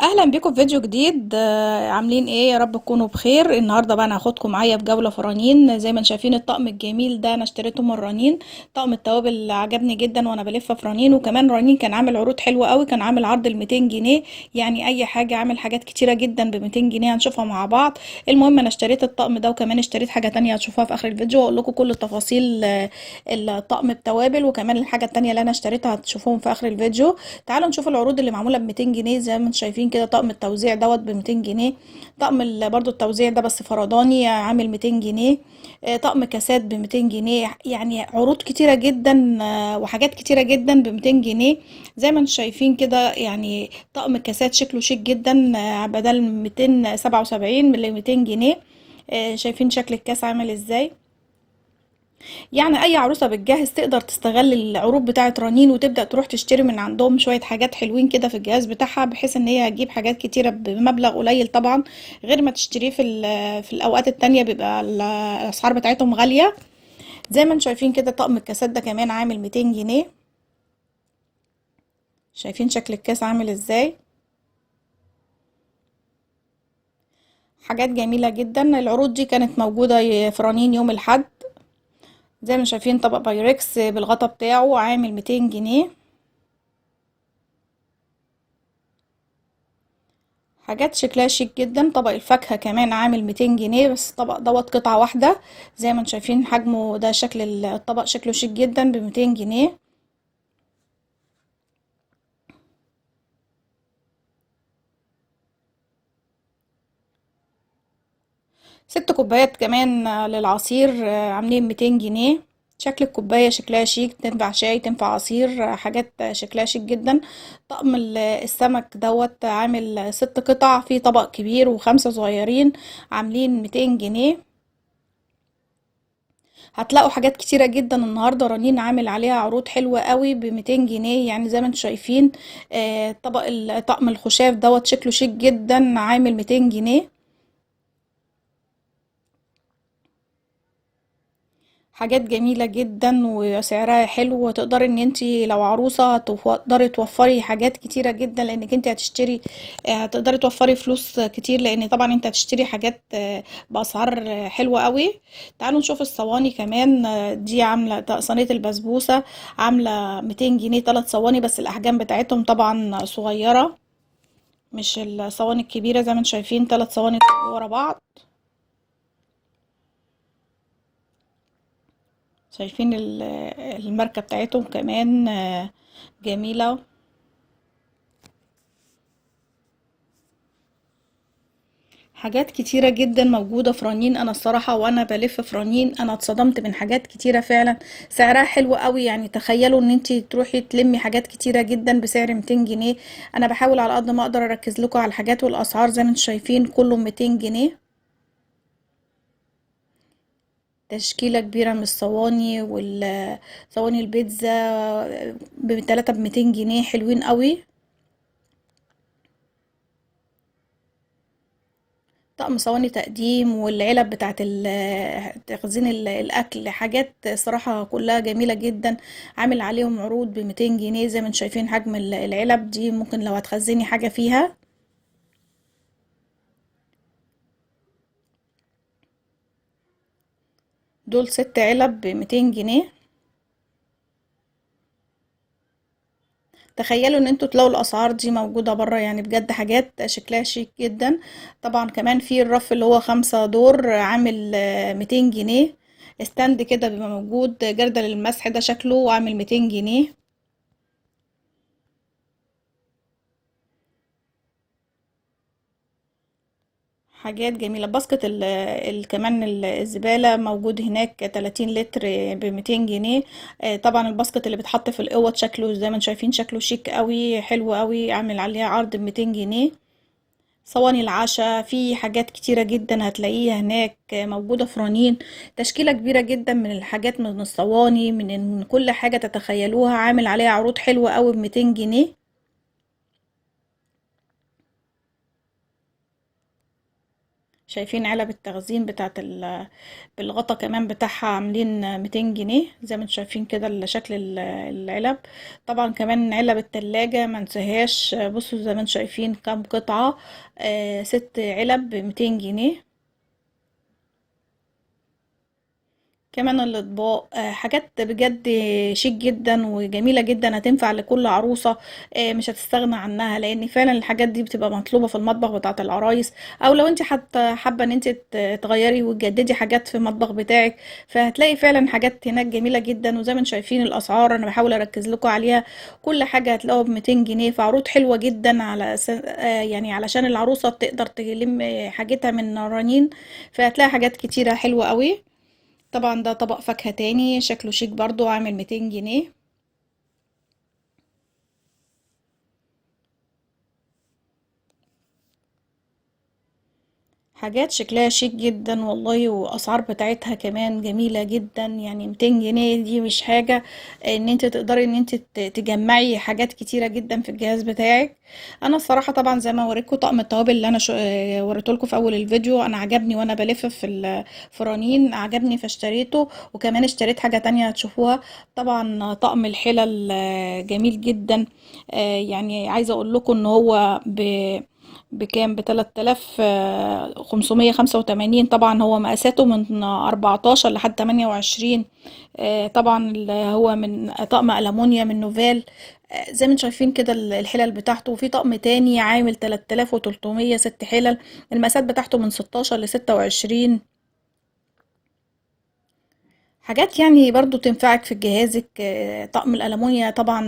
اهلا بيكم في فيديو جديد. عاملين ايه؟ يا رب تكونوا بخير. النهارده بقى انا هاخدكم معايا في جولة في رنين. زي ما انتم شايفين الطقم الجميل ده انا اشتريته من رنين، طقم التوابل عجبني جدا وانا بلف في رنين. وكمان رنين كان عامل عروض حلوة قوي، كان عامل عرض ال 200 جنيه، يعني اي حاجة، عامل حاجات كتيرة جدا ب 200 جنيه هنشوفها مع بعض. المهم انا اشتريت الطقم ده، وكمان اشتريت حاجة تانية هتشوفوها في اخر الفيديو، واقول لكم كل التفاصيل. الطقم التوابل وكمان الحاجة التانية اللي انا اشتريتها هتشوفوهم في اخر الفيديو. تعالوا نشوف العروض اللي معمولة ب 200 جنيه. زي ما انتم شايفين كده طقم التوزيع دوت ب 200 جنيه، طقم برضو التوزيع ده بس فرداني عامل 200 جنيه، طقم كاسات ب 200 جنيه. يعني عروض كتيرة جدا، وحاجات كتيرة جدا ب 200 جنيه زي ما انتم شايفين كده. يعني طقم كاسات شكله شيك جدا، بدل 277 ل 200 جنيه. شايفين شكل الكاس عامل ازاي؟ يعني اي عروسه بتجهز تقدر تستغل العروض بتاعه رنين وتبدا تروح تشتري من عندهم شوية حاجات حلوين كده في الجهاز بتاعها، بحيث ان هي هتجيب حاجات كتيرة بمبلغ قليل طبعا، غير ما تشتريه في الاوقات التانية بيبقى الاسعار بتاعتهم غالية. زي ما انتم شايفين كده طقم الكاسات ده كمان عامل 200 جنيه. شايفين شكل الكاس عامل ازاي؟ حاجات جميلة جدا. العروض دي كانت موجودة في رنين يوم الاحد. زي ما شايفين طبق بايركس بالغطا بتاعه عامل 200 جنيه. حاجات شكلها شيك جدا. طبق الفاكهة كمان عامل 200 جنيه، بس الطبق دوت قطعة واحدة زي ما انتم شايفين حجمه ده، شكل الطبق شكله شيك جدا ب 200 جنيه. ست كوبايات كمان للعصير عاملين 200 جنيه. شكل الكوباية شكلها شيك، تنفع شاي تنفع عصير، حاجات شكلها شيك جدا. طقم السمك دوت عامل 6 قطع في طبق كبير و5 صغيرين عاملين 200 جنيه. هتلاقوا حاجات كتيرة جدا النهاردة رنين عامل عليها عروض حلوة قوي ب 200 جنيه. يعني زي ما انتم شايفين، طبق طقم الخشاف دوت شكله شيك جدا عامل 200 جنيه. حاجات جميلة جدا وسعرها حلو، وتقدري ان انتي لو عروسة تقدري توفري حاجات كتيرة جدا، لانك انتي هتشتري، هتقدري توفري فلوس كتير، لان طبعا انت هتشتري حاجات باسعار حلوة قوي. تعالوا نشوف الصواني كمان. دي عاملة صينية البسبوسة عاملة 200 جنيه، 3 صواني بس الاحجام بتاعتهم طبعا صغيرة، مش الصواني الكبيرة. زي ما انتم شايفين 3 صواني ورا بعض. شايفين الماركة بتاعتهم كمان جميلة. حاجات كتيرة جدا موجودة في رنين. انا الصراحة وانا بلف في رنين انا اتصدمت من حاجات كتيرة فعلا سعرها حلو قوي. يعني تخيلوا ان انتي تروحي تلمي حاجات كتيرة جدا بسعر 200 جنيه. انا بحاول على قد ما اقدر اركز لكم على الحاجات والاسعار. زي ما انتم شايفين كله 200 جنيه. تشكيلة كبيرة من الصواني والصواني البيتزا ب3 ب 200 جنيه، حلوين قوي. طقم صواني تقديم والعلب بتاعت تخزين الاكل، حاجات صراحة كلها جميلة جدا، عامل عليهم عروض ب 200 جنيه. زي ما انتم شايفين حجم العلب دي ممكن لو هتخزني حاجة فيها. دول 6 علب ب 200 جنيه. تخيلوا ان انتوا تلاقوا الاسعار دي موجودة بره، يعني بجد حاجات شكلها شيك جدا. طبعا كمان في الرف اللي هو 5 دور عامل 200 جنيه. stand كده بيبقى موجود، جردل المسح ده شكله عامل 200 جنيه. حاجات جميلة. basket كمان الزبالة موجود هناك 30 لتر ب 200 جنيه. طبعا ال basket اللي بيتحط في الاوض شكله زي ما انتم شايفين شكله شيك قوي، حلو قوي، عامل عليها عرض ب 200 جنيه. صواني العشاء، في حاجات كتيرة جدا هتلاقيها هناك موجودة في رنين. تشكيلة كبيرة جدا من الحاجات، من الصواني، من كل حاجة تتخيلوها، عامل عليها عروض حلوة قوي ب 200 جنيه. شايفين علب التخزين بتاعت بالغطا كمان بتاعها عاملين 200 جنيه زي ما انتم شايفين كده شكل العلب. طبعا كمان علب التلاجة ما نساهاش، بصوا زي ما انتم شايفين كام قطعة، 6 علب ب200 جنيه. كمان الاطباق، حاجات بجد شيك جدا وجميلة جدا، هتنفع لكل عروسة، مش هتستغنى عنها، لان فعلا الحاجات دي بتبقى مطلوبة في المطبخ بتاعة العرايس، او لو انت حتى حابة ان انت تغيري وتجددي حاجات في المطبخ بتاعك، فهتلاقي فعلا حاجات هناك جميلة جدا. وزي ما انتم شايفين الاسعار انا بحاول اركز لكم عليها، كل حاجة هتلاقوها ب200 جنيه، فعروض حلوة جدا على يعني علشان العروسة تقدر تلم حاجتها من رنين، فهتلاقي حاجات كتيرة حلوة قوي. طبعا ده طبق فاكهة تاني شكله شيك برضو، عامل 200 جنيه. حاجات شكلها شيك جدا والله، واسعار بتاعتها كمان جميلة جدا، يعني 200 جنيه دي مش حاجة ان انت تقدري ان انت تجمعي حاجات كتيرة جدا في الجهاز بتاعك. انا الصراحة طبعا زي ما وريتكم طقم التوابل اللي انا وريته لكم في اول الفيديو، انا عجبني وانا بلف في الفرانين عجبني فاشتريته، وكمان اشتريت حاجة تانية هتشوفوها. طبعا طقم الحلل جميل جدا، يعني عايزة اقول لكم ان هو بكام؟ ب3585. طبعا هو مقاساته من 14 لحد 28. طبعا هو من طقم ألمونيا من نوفال، زي ما انتم شايفين كده الحلل بتاعته. وفي طقم تاني عامل 3300، 6 حلل، المقاسات بتاعته من 16 ل26. حاجات يعني برضو تنفعك في جهازك. طقم الألمونيا طبعا،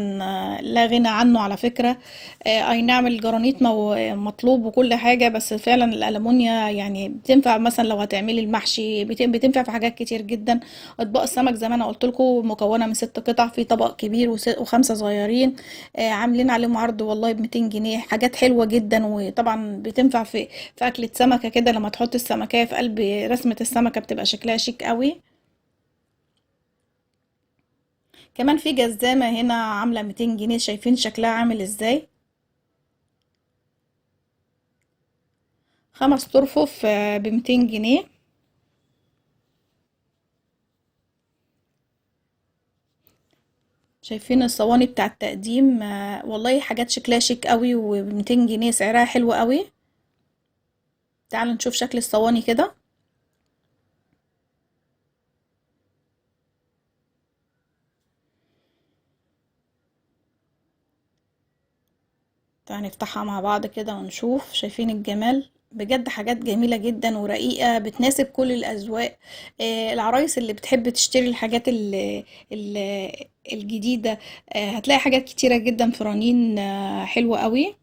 لا غنى عنه على فكرة. اي نعم الجرانيت مطلوب وكل حاجة، بس فعلا الألمونيا يعني بتنفع مثلا لو هتعملي المحشي، بتنفع في حاجات كتير جدا. اطباق السمك زي ما انا قلت لكم مكونة من 6 قطع، في طبق كبير و5 صغيرين، عاملين عليهم عرض والله ب200 جنيه. حاجات حلوة جدا، وطبعا بتنفع في أكلة سمكة كده، لما تحط السمكية في قلب رسمة السمكة بتبقى شكلها شيك قوي. كمان في جزامة هنا عاملة 200 جنيه، شايفين شكلها عامل ازاي؟ 5 طرفف ب200 جنيه. شايفين الصواني بتاع التقديم، والله حاجات شكلها شيك قوي، و200 جنيه سعرها حلو قوي. تعالوا نشوف شكل الصواني كده. تعالوا نفتحها مع بعض كده ونشوف. شايفين الجمال؟ بجد حاجات جميلة جدا ورقيقة، بتناسب كل الأذواق. العرايس اللي بتحب تشتري الحاجات الجديدة، هتلاقي حاجات كتيرة جدا في رنين، حلوة قوي.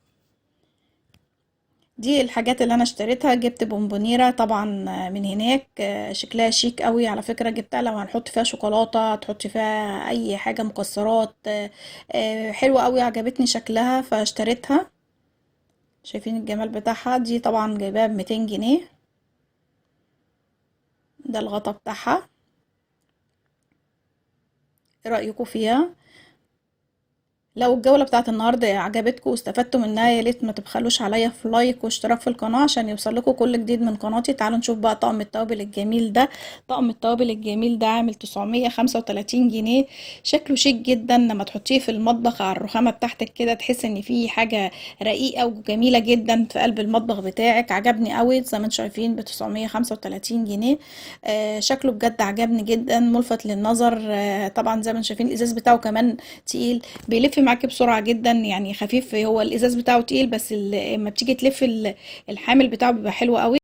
دي الحاجات اللي انا اشتريتها. جبت بونبونيرة طبعا من هناك، شكلها شيك قوي على فكرة. جبتها لو هنحط فيها شوكولاتة، تحطي فيها اي حاجة مكسرات، حلوة قوي، عجبتني شكلها فاشتريتها. شايفين الجمال بتاعها؟ دي طبعا جايباها ب200 جنيه. ده الغطا بتاعها. ايه رأيكم فيها؟ لو الجولة بتاعت النهاردة عجبتكم واستفدتوا منها، يا ريت ما تبخلوش عليا في لايك واشتراك في القناة عشان يوصل لكم كل جديد من قناتي. تعالوا نشوف بقى طقم التوابل الجميل ده. طقم التوابل الجميل ده عامل 935 جنيه، شكله شيك جدا. لما تحطيه في المطبخ على الرخامة بتاعتك كده تحس ان في حاجة رقيقة وجميلة جدا في قلب المطبخ بتاعك. عجبني قوي زي ما انتم شايفين ب935 جنيه. شكله بجد عجبني جدا، ملفت للنظر. طبعا زي ما انتم شايفين الازاز بتاعه كمان تقيل، بيلف معاكي بسرعة جدا، يعني خفيف. هو الازاز بتاعه تقيل، بس لما بتيجي تلف الحامل بتاعه بيبقى حلو قوي.